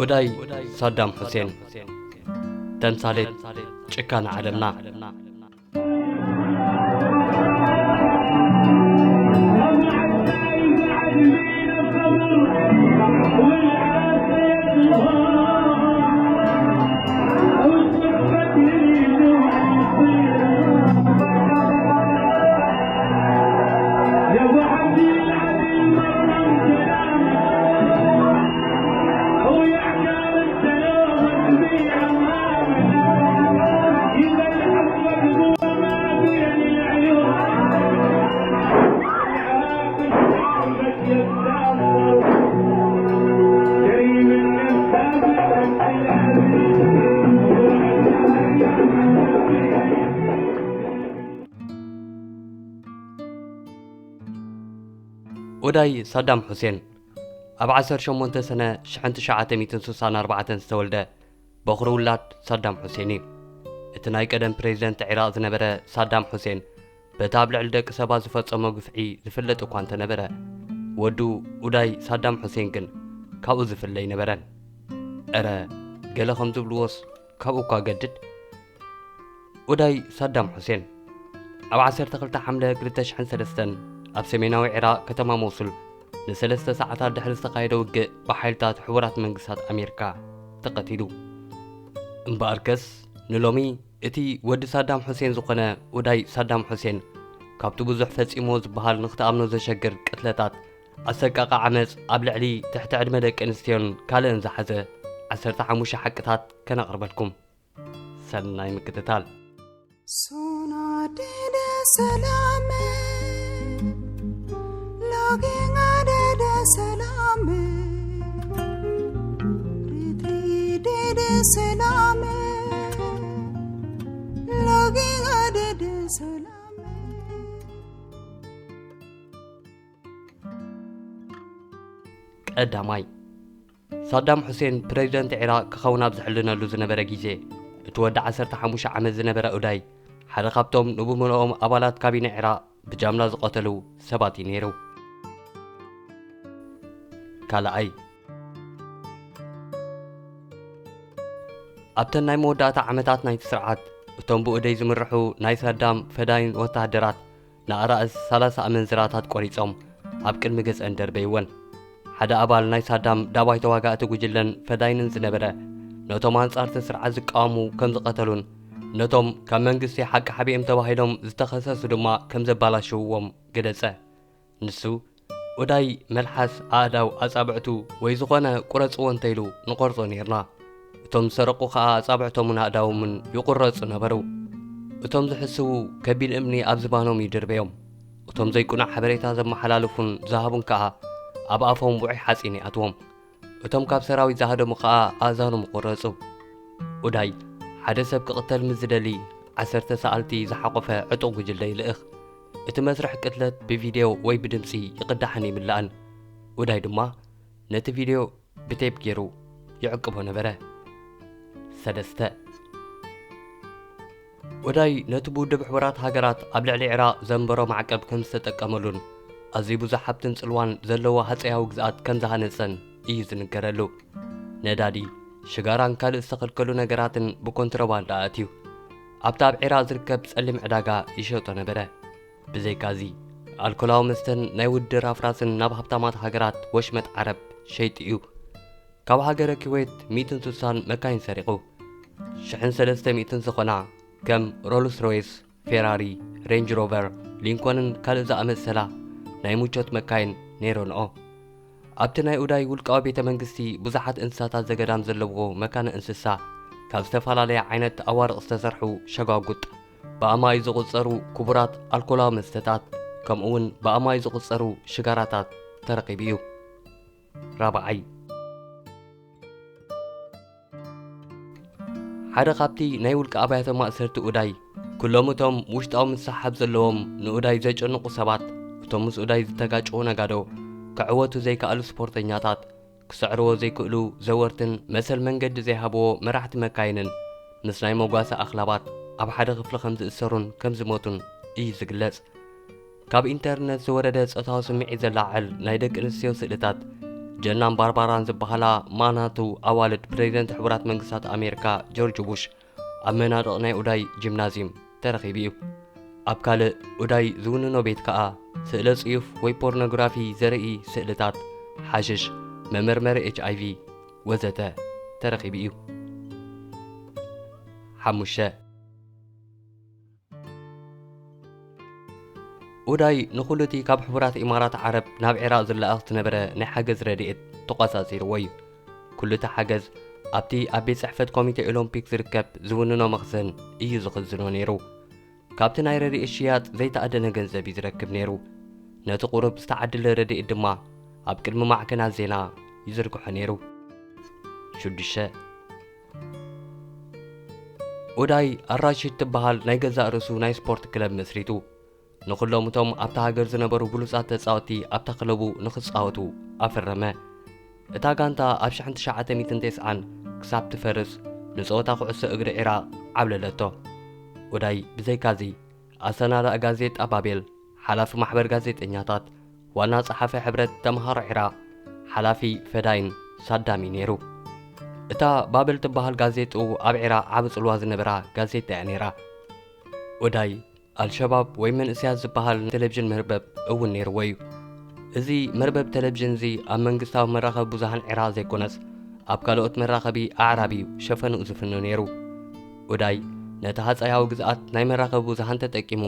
ኡዳይ ሳዳም ሑሴን፣ ተምሳሌት ጭካነ ዓለምና። ኡዳይ ሳዳም ሑሴን ኣብ ዓሰርተ ሸሞንተ ሰነ ሽሕን ትሽዓተ ሚእትን ስሳን ኣርባዕተን ዝተወልደ በኹሪ ውላድ ሳዳም ሑሴን እዩ። እቲ ናይ ቀደም ፕሬዚደንት ዒራቕ ዝነበረ ሳዳም ሑሴን በቲ ኣብ ልዕሊ ደቂ ሰባት ዝፈጸሞ ግፍዒ ዝፍለጥ እኳ እንተነበረ፣ ወዱ ኡዳይ ሳዳም ሑሴን ግን ካብኡ ዝፍለ ኣይነበረን። እረ፣ ገለ ከም ዝብልዎስ ካብኡ እኳ ገድድ። ኡዳይ ሳዳም ሑሴን ኣብ ዓሰርተ ክልተ ሓምለ ክልተ ሽሕን ሰለስተን ኣብ ሰሜናዊ ዒራቕ ከተማ ሞሱል ንሰለስተ ሰዓታት ድሕሪ ዝተኻየደ ውግእ ብሓይልታት ሕቡራት መንግስታት ኣሜሪካ ተቐቲሉ። እምበኣርከስ ንሎሚ እቲ ወዲ ሳዳም ሑሴን ዝኾነ ኡዳይ ሳዳም ሑሴን ካብቲ ብዙሕ ፈጺሞ ዝበሃል ንክትኣምኖ ዘሸግር ቅትለታት፣ ኣሰቃቂ ዓመጽ ኣብ ልዕሊ ትሕቲ ዕድመ ደቂ ኣንስትዮን ካልእን ዝሓዘ ዓሰርተ ሓሙሽተ ሓቅታት ከነቕርበልኩም። ሰናይ ምክትታል። Sona dede salame, login adede salame, ritri dede salame, login adede salame. ቀዳማይ፣ ሳዳም ሑሴን ፕሬዚደንት ዒራቕ ክኸውን ኣብ ዝሕልነሉ ዝነበረ ግዜ፣ እቲ ወዲ ዓሰርተ ሓሙሽተ ዓመት ዝነበረ ኡዳይ ሓደ ካብቶም ንብምልኦም ኣባላት ካቢነ ዒራቕ ብጃምላ ዝቐተሉ ሰባት እዩ ነይሩ። ካልኣይ፣ ኣብተን ናይ መወዳእታ ዓመታት ናይቲ ስርዓት፣ እቶም ብኡደይ ዝምርሑ ናይ ሳዳም ፈዳይን ወተሃደራት ንኣራእስ ሰላሳ ኣመንዝራታት ቆሪጾም ኣብ ቅድሚ ገጸን ደርበይወን። ሓደ ኣባል ናይ ሳዳም ዳባይ ተዋጋእቲ ጉጅለን ፈዳይንን ዝነበረ፣ ነቶም ኣንጻርቲ ስርዓት ዝቃወሙ ከም ዝቐተሉን ነቶም ካብ መንግስቲ ሓቂ ሓቢኦም ተባሂሎም ዝተኸሰሱ ድማ ከም ዘባላሸውዎም ገለጸ። ንሱ፣ ኡዳይ መልሓስ፣ ኣእዳው፣ ኣጻብዕቱ ወይ ዝኾነ ቁረጽዎ እንተኢሉ ንቖርጾ ኔርና። እቶም ዝሰረቑ ኸኣ ኣጻብዕቶምን ኣእዳዎምን ይቑረጹ ነበሩ። እቶም ዝሕስዉ ከቢድ እምኒ ኣብ ዝባኖም ይድርበዮም። እቶም ዘይቅኑዕ ሓበሬታ ዘመሓላልፉን ዝሃቡን ከኣ ኣብ ኣፎም ውዑይ ሓጺን ይኣትዎም። እቶም ካብ ሰራዊት ዝሃደሙ ኸኣ ኣእዛኖም ይቑረጹ። ኡዳይ ሓደ ሰብ ክቕተል ምስ ዝደሊ ዓሰርተ ሰኣልቲ ዝሓቖፈ ዕጡቕ ጉጅለ ይልእኽ። እቲ መስርሕ ቅትለት ብቪድዮ ወይ ብድምጺ ይቕዳሕን ይምላእን። ኡዳይ ድማ ነቲ ቪድዮ ብቴፕ ገይሩ ይዕቅቦ ነበረ። ሰለስተ፣ ኡዳይ ነቲ ብውድብ ሕቡራት ሃገራት ኣብ ልዕሊ ዒራቕ ዘንበሮ ማዕቀብ ከም ዝተጠቀመሉን ኣዝዩ ብዙሕ ሃብትን ጽልዋን ዘለዎ ሃጸያዊ ግዝኣት ከም ዝሃነጸን እዩ ዝንገረሉ። ነዳዲ፣ ሽጋራን ካልእ ዝተኸልከሉ ነገራትን ብኮንትሮባንዳ ኣእትዩ ኣብቲ ኣብ ዒራቕ ዝርከብ ጸሊም ዕዳጋ ይሸጦ ነበረ። ብዘይካዚ፣ ኣልኮላዊ መስተን ናይ ውድድር ኣፍራስን ናብ ሃብታማት ሃገራት ወሽመጥ ዓረብ ሸይጡ እዩ። ካብ ሃገረ ኩዌት ሚእትን ስሳን መካይን ሰሪቑ። ሽሕን ሰለስተ ሚእትን ዝኾና ከም ሮልስ ሮይስ፣ ፌራሪ፣ ሬንጅ ሮቨር፣ ሊንኮንን ካልእ ዝኣመሰላ ናይ ምቾት መካይን ነይረንኦ። ኣብቲ ናይ ኡዳይ ውልቃዊ ቤተ መንግስቲ ብዙሓት እንስሳታት ዘገዳም ዘለዎ መካነ እንስሳ ካብ ዝተፈላለየ ዓይነት ኣዋርቕ ዝተሰርሑ ሸጓጉጥ፣ ብኣማይ ዝቑጸሩ ክቡራት ኣልኮላዊ መስተታት፣ ከምኡ እውን ብኣማይ ዝቑጸሩ ሽጋራታት ተረኺቡ እዩ። ራብዓይ፣ ሓደ ካብቲ ናይ ውልቂ ኣብያተ ማእሰርቲ ኡዳይ፣ ኩሎም እቶም ውሽጣዊ ምስሕሓብ ዘለዎም ንኡዳይ ዘጨንቑ ሰባት፣ እቶም ምስ ኡዳይ ዝተጋጭዉ ነጋዶ፣ ክዕወቱ ዘይከኣሉ ስፖርተኛታት፣ ክስዕርዎ ዘይክእሉ ዘወርትን መሰል መንገዲ ዘይሃብዎ መራሕቲ መካይንን ምስ ናይ መጓሰ ኣኽላባት ኣብ ሓደ ክፍሊ ከም ዝእሰሩን ከም ዝሞቱን እዩ ዝግለጽ። ካብ ኢንተርነት ዝወረደ ጾታዊ ስምዒት ዘላዕል ናይ ደቂ ኣንስትዮ ስእልታት፣ ጀናን ባርባራን ዝበሃላ ማናቱ ኣዋልድ ፕሬዝደንት ሕቡራት መንግስታት ኣሜሪካ ጆርጅ ቡሽ ኣብ መናድቕ ናይ ኡዳይ ጂምናዝዩም ተረኺቡ እዩ። ኣብ ካልእ፣ ኡዳይ ዝውንኖ ቤት ከኣ ስእለ ጽዩፍ ወይ ፖርኖግራፊ ዘርኢ ስእልታት፣ ሓሽሽ፣ መመርመሪ ኤች ኣይ ቪ ወዘተ ተረኺቡ እዩ። ሓሙሽተ፣ ኡዳይ ንኹሉ እቲ ካብ ሕቡራት ኢማራት ዓረብ ናብ ዒራቕ ዝለኣኽ ዝነበረ ናይ ሓገዝ ረድኤት ተቖጻጺርዎ እዩ። ኩሉ እቲ ሓገዝ ኣብቲ ኣብ ቤት ጽሕፈት ኮሚቴ ኦሎምፒክ ዝርከብ ዝውንኖ መኽዘን እዩ ዝኽዝኖ ነይሩ። ካብቲ ናይ ረድኤት ሽያጥ ዘይተኣደነ ገንዘብ እዩ ዝረክብ ነይሩ። ነቲ ቁሩብ ዝተዓደለ ረድኤት ድማ ኣብ ቅድሚ ማዕከናት ዜና ይዝርግሖ ነይሩ። ሽዱሽተ፣ ኡዳይ ኣራሺድ ትበሃል ናይ ገዛእ ርእሱ ናይ ስፖርት ክለብ መስሪቱ። ንኹሎም እቶም ኣብታ ሃገር ዝነበሩ ብሉጻት ተጻወትቲ ኣብታ ክለቡ ንኽጻወቱ ኣፈረመ። እታ ጋንታ ኣብ ሽሕን ትሽዓተ ሚእትን ተስዓን ክሳብ ትፈርስ ንጸወታ ኩዕሶ እግሪ ዒራቕ ዓብለለቶ። ኡዳይ ብዘይካዚ ኣሰናዳኢ ጋዜጣ ባቤል፣ ሓላፊ ማሕበር ጋዜጠኛታት፣ ዋና ጸሓፊ ሕብረት ተምሃሮ ዒራቕ፣ ሓላፊ ፈዳይን ሳዳሚ ነይሩ። እታ ባብል ትበሃል ጋዜጥኡ ኣብ ዒራቕ ዓቢ ጽልዋ ዝነበራ ጋዜጣ እያ ነይራ። ኡዳይ ኣልሸባብ ወይ መንእሰያት ዝበሃል ቴሌቪዥን መርበብ እውን ነይርዎ እዩ። እዚ መርበብ ቴሌቪዥን እዚ ኣብ መንግስታዊ መራኸቢ ብዙሃን ዒራቕ ዘይኮነስ ኣብ ካልኦት መራኸቢ ኣዕራብ እዩ ሸፈንኡ ዝፍኑ ነይሩ። ኡዳይ ነቲ ሃጸያዊ ግዝኣት ናይ መራኸቢ ብዙሃን ተጠቂሙ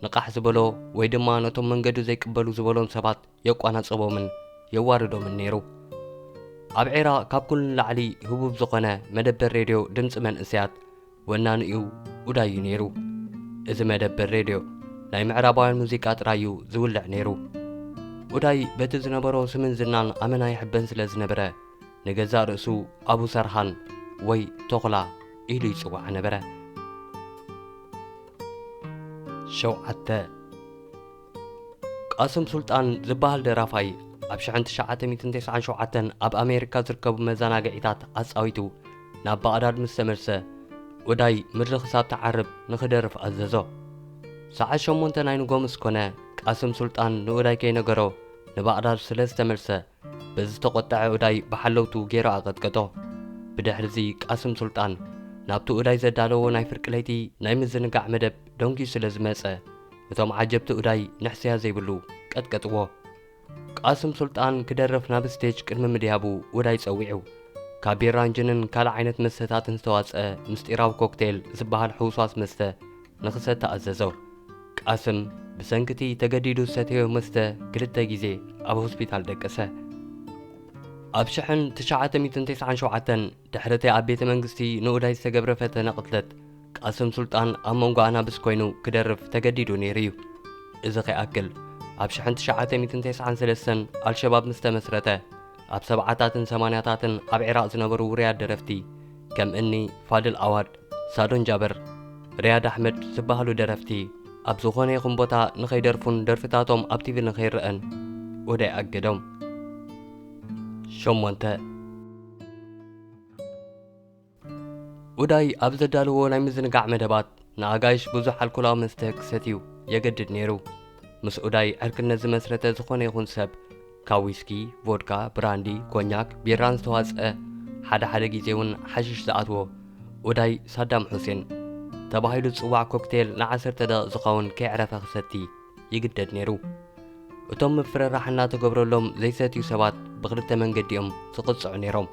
ንቓሕ ዝበሎ ወይ ድማ ነቶም መንገዱ ዘይቅበሉ ዝበሎም ሰባት የቋናጽቦምን የዋርዶምን ነይሩ። ኣብ ዒራቕ ካብ ኩሉ ንላዕሊ ህቡብ ዝኾነ መደበር ሬድዮ ድምጺ መንእሰያት ወናኒኡ ኡዳይ እዩ ነይሩ። እዚ መደበር ሬድዮ ናይ ምዕራባውያን ሙዚቃ ጥራይ እዩ ዝውልዕ ነይሩ። ኡዳይ በቲ ዝነበሮ ስምን ዝናን ኣመና ይሕበን ስለ ዝነበረ ንገዛእ ርእሱ ኣቡ ሰርሃን ወይ ቶኽላ ኢሉ ይጽውዓ ነበረ። ሸውዓተ፣ ቃስም ሱልጣን ዝበሃል ደራፋይ ኣብ ሽሕን ትሽዓተ ሚእትን ተስዓን ሸውዓተን ኣብ ኣሜሪካ ዝርከቡ መዘናግዒታት ኣጻዊቱ ናብ ባቕዳድ ምስ ተመልሰ፣ ኡዳይ ምድሪ ክሳብ ትዓርብ ንኽደርፍ ኣዘዞ። ሰዓት ሸሞንተ ናይ ንጎ ምስ ኮነ፣ ቃስም ሱልጣን ንኡዳይ ከይነገሮ ንባቕዳድ ስለ ዝተመልሰ፣ በዚ ዝተቖጠዐ ኡዳይ ብሓለውቱ ገይሩ ኣቐጥቀጦ። ብድሕሪዚ ቃስም ሱልጣን ናብቲ ኡዳይ ዘዳለዎ ናይ ፍርቂ ለይቲ ናይ ምዝንጋዕ መደብ ደንጉዩ ስለ ዝመጸ፣ እቶም ዓጀብቲ ኡዳይ ንሕስያ ዘይብሉ ቀጥቀጥዎ። ቃስም ሱልጣን ክደርፍ ናብ ስቴጅ ቅድሚ ምድያቡ ኡዳይ ጸዊዑ፣ ካብ ቢራን ጅንን ካልእ ዓይነት መስተታትን ዝተዋጽአ ምስጢራዊ ኮክቴል ዝበሃል ሕውስዋስ መስተ ንኽሰቲ ኣዘዞ። ቃስም ብሰንኪ እቲ ተገዲዱ ዝሰተዮ መስተ ክልተ ግዜ ኣብ ሆስፒታል ደቀሰ። ኣብ ሽሕን ትሽዓተ ሚእትን ተስዓን ሸውዓተን ድሕሪ እቲ ኣብ ቤተ መንግስቲ ንኡዳይ ዝተገብረ ፈተነ ቅትለት፣ ቃስም ሱልጣን ኣብ መንጎ ኣናብስ ኮይኑ ክደርፍ ተገዲዱ ነይሩ እዩ። እዚ ከይኣክል፣ ኣብ ሽሕን ትሽዓተ ሚእትን ተስዓን ሰለስተን ኣልሸባብ ምስ ተመስረተ፣ ኣብ ሰብዓታትን ሰማንያታትን ኣብ ዒራቕ ዝነበሩ ውሩያት ደረፍቲ ከም እኒ ፋድል ኣዋድ፣ ሳዶን ጃበር፣ ሪያድ ኣሕመድ ዝበሃሉ ደረፍቲ ኣብ ዝኾነ ይኹን ቦታ ንኸይደርፉን ደርፍታቶም ኣብ ቲቪ ንኸይረኣን ኡዳይ ኣገዶም። ሸሞንተ፣ ኡዳይ ኣብ ዘዳለዎ ናይ ምዝንጋዕ መደባት ንኣጋይሽ ብዙሕ ኣልኮላዊ መስተ ክሰትዩ የገድድ ነይሩ። ምስ ኡዳይ ዕርክነት ዝመስረተ ዝኾነ ይኹን ሰብ ካብ ዊስኪ፣ ቮድካ፣ ብራንዲ፣ ኮኛክ፣ ቢራን ዝተዋጽአ፣ ሓደ ሓደ ግዜ እውን ሓሽሽ ዝኣትዎ ኡዳይ ሳዳም ሑሴን ተባሂሉ ዝጽዋዕ ኮክቴል ንዓሰርተ ደቂቕ ዝኸውን ከየዕረፈ ክሰቲ ይግደድ ነይሩ። እቶም ምፍርራሕ እናተገብረሎም ዘይሰትዩ ሰባት ብኽልተ መንገዲ እዮም ዝቕጽዑ ነይሮም።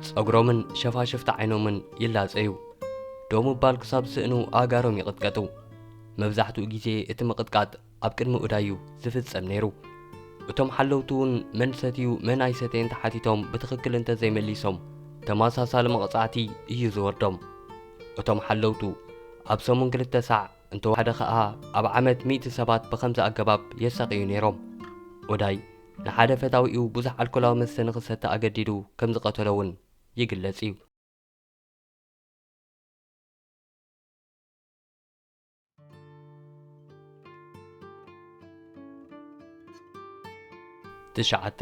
ጸጉሮምን ሸፋሽፍቲ ዓይኖምን ይላጸዩ። ደው ምባል ክሳብ ዝስእኑ ኣእጋሮም ይቕጥቀጡ። መብዛሕትኡ ግዜ እቲ ምቕጥቃጥ ኣብ ቅድሚ ኡዳይ እዩ ዝፍጸም ነይሩ። እቶም ሓለውቲ እውን መን ሰትዩ መን ኣይሰተየን ተሓቲቶም ብትኽክል እንተዘይመሊሶም፣ ተመሳሳሊ መቕጻዕቲ እዩ ዝወርዶም። እቶም ሓለውቱ ኣብ ሰሙን ክልተ ሳዕ እንተወሓደ ኸኣ ኣብ ዓመት ሚእቲ ሰባት ብኸምዚ ኣገባብ የሳቕዩ ነይሮም። ኡዳይ ንሓደ ፈታዊኡ ብዙሕ ኣልኮላዊ መስተ ንኽሰቲ ኣገዲዱ ከም ዝቐተሎ እውን ይግለጽ እዩ። ትሽዓተ፣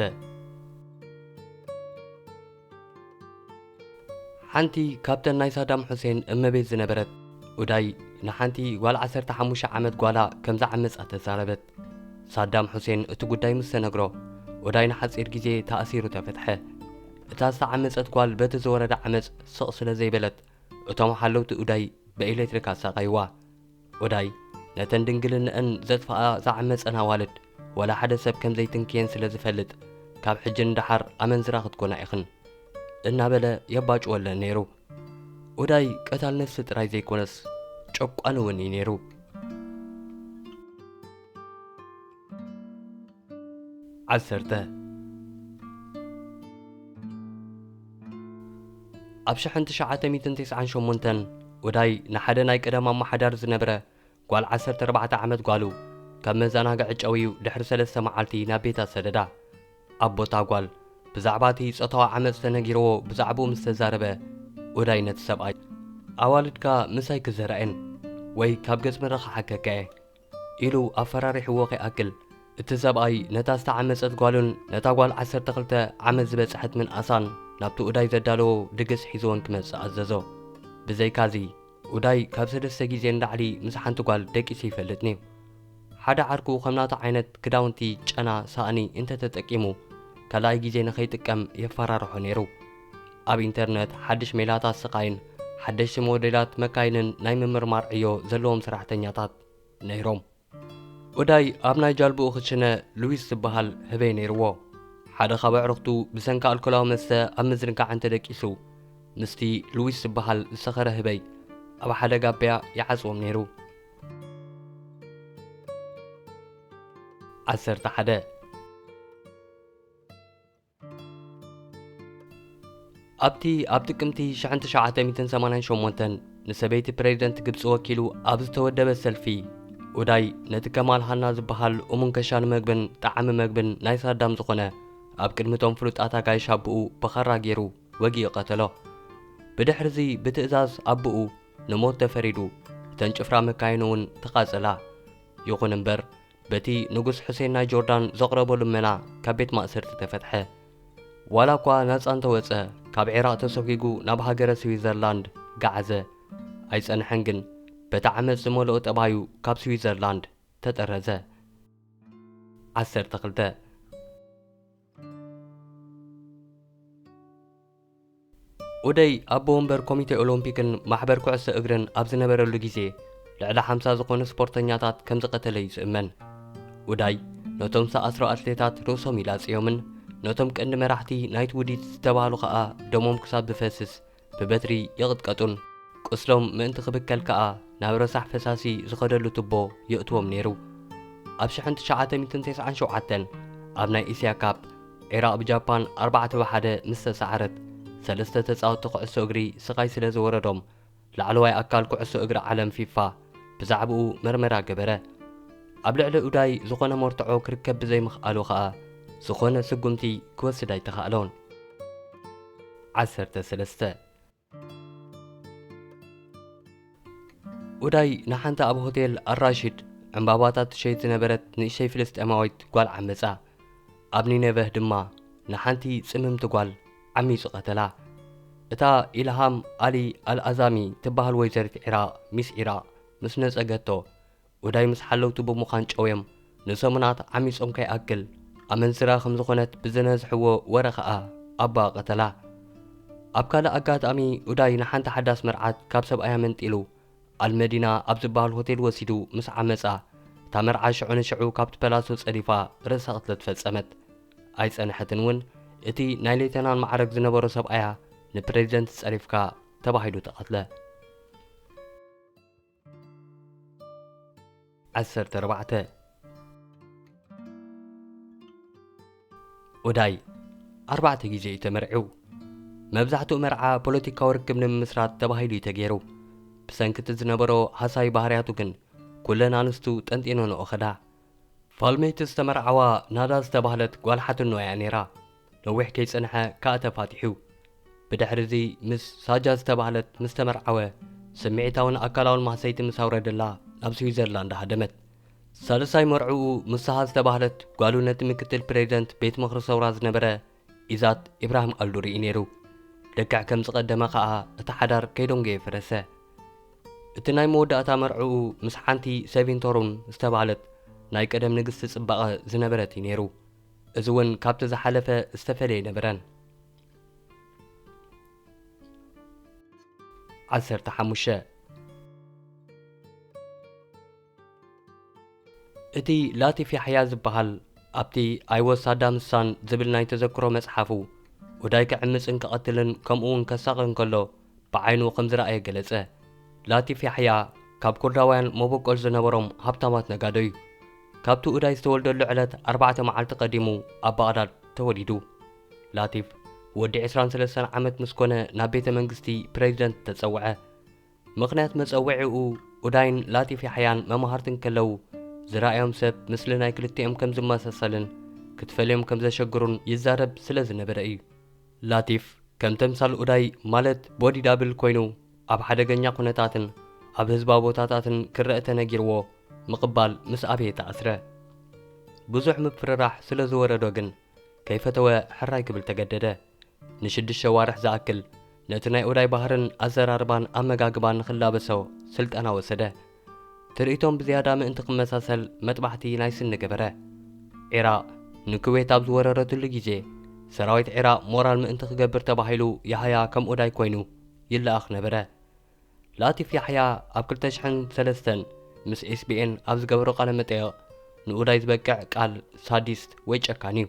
ሓንቲ ካብተን ናይ ሳዳም ሑሴን እመቤት ዝነበረት ኡዳይ ንሓንቲ ጓል ዓሰርተ ሓሙሽተ ዓመት ጓላ ከም ዝዓመጻ ተዛረበት። ሳዳም ሑሴን እቲ ጉዳይ ምስ ተነግሮ፣ ኡዳይ ንሓጺር ግዜ ተኣሲሩ ተፈትሐ። እታ ዝተዓመጸት ጓል በቲ ዝወረዳ ዓመጽ ስቕ ስለ ዘይበለት፣ እቶም ሓለውቲ ኡዳይ ብኤሌክትሪክ ኣሳቐይዋ። ኡዳይ ነተን ድንግልንአን ዘጥፍኣ ዝዓመጸን ኣዋልድ ዋላ ሓደ ሰብ ከም ዘይትንክየን ስለ ዝፈልጥ፣ ካብ ሕጂ ንደሓር ኣመንዝራ ክትኮና ኢኽን እናበለ የባጭወለን ነይሩ። ኡዳይ ቀታል ነፍሲ ጥራይ ዘይኮነስ ጨቋኒ እውን እዩ ነይሩ። ዓሰርተ። ኣብ ሽሕን ትሽዓተ ሚእትን ተስዓን ሸሞንተን ኡዳይ ንሓደ ናይ ቀደም ኣመሓዳሪ ዝነበረ ጓል ዓሰርተ ኣርባዕተ ዓመት ጓሉ ካብ መዘናግዒ ጨውዩ ድሕሪ ሰለስተ መዓልቲ ናብ ቤታ ሰደዳ። ኣቦታ ጓል ብዛዕባ እቲ ጾታዊ ዓመጽ ተነጊርዎ ብዛዕባኡ ምስ ተዛረበ፣ ኡዳይ ነቲ ሰብኣይ፣ "ኣዋልድካ ምሳይ ክዘራእን ወይ ካብ ገጽ ምድሪ ክሓከካ እየ" ኢሉ ኣፈራሪሕዎ ከይኣክል፣ እቲ ሰብኣይ ነታ ዝተዓመጸት ጓሉን ነታ ጓል ዓሰርተ ክልተ ዓመት ዝበጽሐት ምንኣሳን ናብቲ ኡዳይ ዘዳለዎ ድግስ ሒዝወን ክመጽእ ኣዘዞ። ብዘይካዚ፣ ኡዳይ ካብ ሰለስተ ግዜ ንላዕሊ ምስ ሓንቲ ጓል ደቂሱ ይፈልጥን እዩ። ሓደ ዓርኩ ከም ናቱ ዓይነት ክዳውንቲ፣ ጨና፣ ሳእኒ እንተተጠቂሙ፣ ካልኣይ ግዜ ንኸይጥቀም የፈራርሖ ነይሩ። ኣብ ኢንተርነት ሓድሽ ሜላታት ስቓይን ሓደሽቲ ሞዴላት መካይንን ናይ ምምርማር ዕዮ ዘለዎም ሰራሕተኛታት ነይሮም። ኡዳይ ኣብ ናይ ጃልብኡ ክሽነ ሉዊስ ዝበሃል ህበይ ነይርዎ። ሓደ ካብ ኣዕሩኽቱ ብሰንኪ ኣልኮላዊ መስተ ኣብ ምዝንጋዕ እንተደቂሱ፣ ምስቲ ሉዊስ ዝበሃል ዝሰኸረ ህበይ ኣብ ሓደ ጋብያ ይዓጽዎም ነይሩ። ዓሰርተ ሓደ። ኣብቲ ኣብ ጥቅምቲ ሽሕን ትሽዓተ ሚእትን ሰማንያን ሸሞንተን ንሰበይቲ ፕሬዝደንት ግብጺ ወኪሉ ኣብ ዝተወደበ ሰልፊ፣ ኡዳይ ነቲ ከማል ሃና ዝበሃል እሙን ከሻኒ መግብን ጠዓሚ መግብን ናይ ሳዳም ዝኾነ ኣብ ቅድሚቶም ፍሉጣት ኣጋይሽ ኣቦኡ ብኻራ ገይሩ ወጊኡ ቀተሎ። ብድሕርዚ ብትእዛዝ ኣቦኡ ንሞት ተፈሪዱ፣ እተን ጭፍራ መካይኑ እውን ተቓጸላ። ይኹን እምበር፣ በቲ ንጉስ ሑሴን ናይ ጆርዳን ዘቕረቦ ልመና ካብ ቤት ማእሰርቲ ተፈትሐ። ዋላ እኳ ናጻ እንተወጸ፣ ካብ ዒራቕ ተሰጒጉ ናብ ሃገረ ስዊዘርላንድ ገዓዘ። ኣይጸንሐን ግን፣ በቲ ዓመጽ ዝመልኦ ጠባዩ ካብ ስዊዘርላንድ ተጠረዘ። ዓሰርተ ክልተ። ኡደይ ኣቦ ወንበር ኮሚቴ ኦሎምፒክን ማሕበር ኩዕሶ እግርን ኣብ ዝነበረሉ ግዜ፣ ልዕሊ ሓምሳ ዝኾኑ ስፖርተኛታት ከም ዝቐተለ እዩ ዝእመን። ኡዳይ ነቶም ዝኣስሩ ኣትሌታት ርእሶም ኢላጽዮምን ነቶም ቀንዲ መራሕቲ ናይቲ ውዲት ዝተባህሉ ኸኣ ደሞም ክሳብ ዝፈስስ ብበትሪ ይቕጥቀጡን፣ ቁስሎም ምእንቲ ክብከል ከኣ ናብ ረሳሕ ፈሳሲ ዝኸደሉ ቱቦ የእትዎም ነይሩ። ኣብ ሽሕን ትሽዓተ ሚእትን ተስዓን ሸውዓተን ኣብ ናይ እስያ ካፕ፣ ዒራቕ ብጃፓን ኣርባዕተ ብሓደ ምስ ተሰዓረት፣ ሰለስተ ተጻወትቲ ኩዕሶ እግሪ ስቓይ ስለ ዝወረዶም፣ ላዕለዋይ ኣካል ኩዕሶ እግሪ ዓለም ፊፋ ብዛዕባኡ መርመራ ገበረ። ኣብ ልዕሊ ኡዳይ ዝኾነ መርትዖ ክርከብ ብዘይምኽኣሉ ኸኣ፣ ዝኾነ ስጉምቲ ክወስድ ኣይተኻእሎን። ዓሰርተ ሰለስተ። ኡዳይ ንሓንቲ ኣብ ሆቴል ኣልራሺድ ዕምባባታት ትሸይጥ ዝነበረት ንእሽተይ ፍልስጤማዊት ጓል ዓመጻ። ኣብ ኒነቨህ ድማ ንሓንቲ ጽምምቲ ጓል ዓሚጹ ቀተላ። እታ ኢልሃም ኣሊ ኣልኣዛሚ ትበሃል ወይዘሪት ዒራቕ፣ ሚስ ዒራቕ፣ ምስ ነጸገቶ፣ ኡዳይ ምስ ሓለውቱ ብምዃን ጨውዮም ንሰሙናት ዓሚጾም ከይኣክል፣ ኣመንዝራ ከም ዝኾነት ብዝነዝሕዎ ወረ ኸኣ ኣቦኣ ቀተላ። ኣብ ካልእ ኣጋጣሚ፣ ኡዳይ ንሓንቲ ሓዳስ መርዓት ካብ ሰብኣያ መንጢሉ፣ ኣልመዲና ኣብ ዝበሃል ሆቴል ወሲዱ ምስ ዓመጻ፣ እታ መርዓ ሽዑ ንሽዑ ካብቲ ፐላሶ ጸዲፋ ርእሰ ቅትለት ፈጸመት። ኣይጸንሐትን እውን፣ እቲ ናይ ሌተናል ማዕረግ ዝነበሮ ሰብኣያ ንፕሬዚደንት ጸሪፍካ ተባሂሉ ተቐትለ። ዓሰርተ ኣርባዕተ። ኡዳይ ኣርባዕተ ግዜ እዩ ተመርዒው። መብዛሕትኡ መርዓ ፖለቲካዊ ርክብ ንምምስራት ተባሂሉ እዩ ተገይሩ። ብሰንኪ እቲ ዝነበሮ ሃሳዊ ባህርያቱ ግን፣ ኩለን ኣንስቱ ጠንጢነንኦ ኸዳ። ፋልሜይት ዝተመርዓዋ ናዳ ዝተባህለት ጓል ሓትኖ እያ ነይራ። ነዊሕ ከይጸንሐ ከኣ ተፋቲሑ። ብድሕሪ እዚ ምስ ሳጃ ዝተባህለት ምስ ተመርዓወ፣ ስምዒታውን ኣካላውን ማህሰይቲ ምስ ኣውረደላ፣ ናብ ስዊዘርላንድ ሃደመት። ሳልሳይ መርዕኡ ምስ ሳሃ ዝተባህለት ጓሉ ነቲ ምክትል ፕሬዚደንት ቤት ምኽሪ ሰውራ ዝነበረ ኢዛት ኢብራሂም ኣልዱሪኢ ነይሩ። ልክዕ ከም ዝቐደመ ኸኣ እቲ ሓዳር ከይደንጎየ ፈረሰ። እቲ ናይ መወዳእታ መርዕኡ ምስ ሓንቲ ሰቪን ቶሩን ዝተባህለት ናይ ቀደም ንግስቲ ጽባቐ ዝነበረት እዩ ነይሩ። እዚ እውን ካብቲ ዝሓለፈ ዝተፈለየ ኣይነበረን። ዓሰርተ ሓሙሽተ። እቲ ላቲፍ ያሕያ ዝበሃል ኣብቲ I was Saddam's son ዝብል ናይ ተዘክሮ መጽሓፉ፣ ኡዳይ ክዕምጽን ክቐትልን ከምኡ እውን ከሳቒ እንከሎ ብዓይኑ ከም ዝረኣየ ገለጸ። ላቲፍ ያሕያ ካብ ኩርዳውያን መበቆል ዝነበሮም ሃብታማት ነጋዶ እዩ። ካብቲ ኡዳይ ዝተወልደሉ ዕለት ኣርባዕተ መዓልቲ ቀዲሙ ኣብ ባቕዳድ ተወሊዱ። ላቲፍ ወዲ ዕስራን ሰለስተን ዓመት ምስ ኮነ ናብ ቤተ መንግስቲ ፕሬዚደንት ተጸውዐ። ምኽንያት መጸውዒኡ፣ ኡዳይን ላቲፍ ያሕያን መማህርቲ እንከለዉ ዝረኣዮም ሰብ ምስሊ ናይ ክልቲኦም ከም ዝመሳሰልን ክትፈልዮም ከም ዘሸግሩን ይዛረብ ስለ ዝነበረ እዩ። ላቲፍ ከም ተምሳል ኡዳይ ማለት ቦዲ ዳብል ኮይኑ ኣብ ሓደገኛ ኩነታትን ኣብ ህዝባዊ ቦታታትን ክረአ ተነጊርዎ ምቕባል ምስ ኣበየ ተኣስረ። ብዙሕ ምፍርራሕ ስለ ዝወረዶ ግን ከይፈተወ ሕራይ ክብል ተገደደ። ንሽዱሽተ ዋርሕ ዝኣክል ነቲ ናይ ኡዳይ ባህርን ኣዘራርባን ኣመጋግባን ንኽላበሶ ስልጠና ወሰደ። ትርኢቶም ብዝያዳ ምእንቲ ክመሳሰል መጥባሕቲ ናይ ስኒ ገበረ። ዒራቕ ንኩዌት ኣብ ዝወረረትሉ ግዜ ሰራዊት ዒራቕ ሞራል ምእንቲ ክገብር ተባሂሉ ያህያ ከም ኡዳይ ኮይኑ ይለኣኽ ነበረ። ላቲፍ ያሕያ ኣብ ክልተ ሽሕን ሰለስተን ምስ ኤስቢኤን ኣብ ዝገበሮ ቃለ መጠየቕ ንኡዳይ ዝበቅዕ ቃል ሳዲስት ወይ ጨካን እዩ።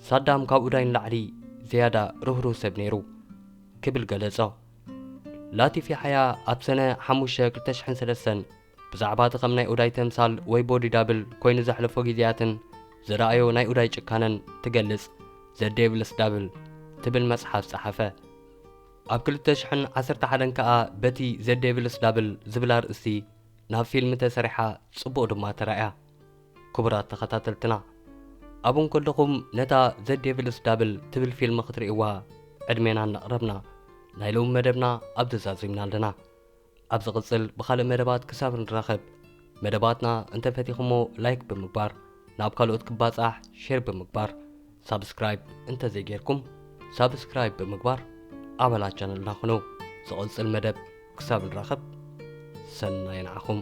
ሳዳም ካብ ኡዳይ ንላዕሊ ዝያዳ ርህሩህ ሰብ ነይሩ ክብል ገለጾ። ላቲፍ ያሕያ ኣብ ሰነ ሓሙሽተ ክልተ ሽሕን ሰለስተን ብዛዕባ እቲ ከም ናይ ኡዳይ ተምሳል ወይ ቦዲ ዳብል ኮይኑ ዘሕለፎ ግዜያትን ዝረኣዮ ናይ ኡዳይ ጭካነን ትገልጽ ዘ ዴቭልስ ዳብል ትብል መጽሓፍ ጸሓፈ። ኣብ ክልተ ሽሕን ዓሰርተ ሓደን ከኣ በቲ ዘ ዴቭልስ ዳብል ዝብል ኣርእስቲ ናብ ፊልም ተሰሪሓ ጽቡቕ ድማ ተራእያ። ክቡራት ተኸታተልትና፣ ኣብኡ እንከለኹም ነታ ዘ ዴቭልስ ዳብል ትብል ፊልም ክትርእይዋ ዕድሜና እናቕረብና ናይ ሎሚ መደብና ኣብዚ ዛዚምና ኣለና። ኣብ ዝቕጽል ብኻልእ መደባት ክሳብ ንራኸብ፣ መደባትና እንተፈቲኹሞ ላይክ ብምግባር፣ ናብ ካልኦት ክባጻሕ ሼር ብምግባር፣ ሳብስክራይብ እንተዘይጌርኩም ሳብስክራይብ ብምግባር ኣባላት ቻነልና ኩኑ። ዝቕጽል መደብ ክሳብ ንራኸብ ሰናይ ንዓኹም።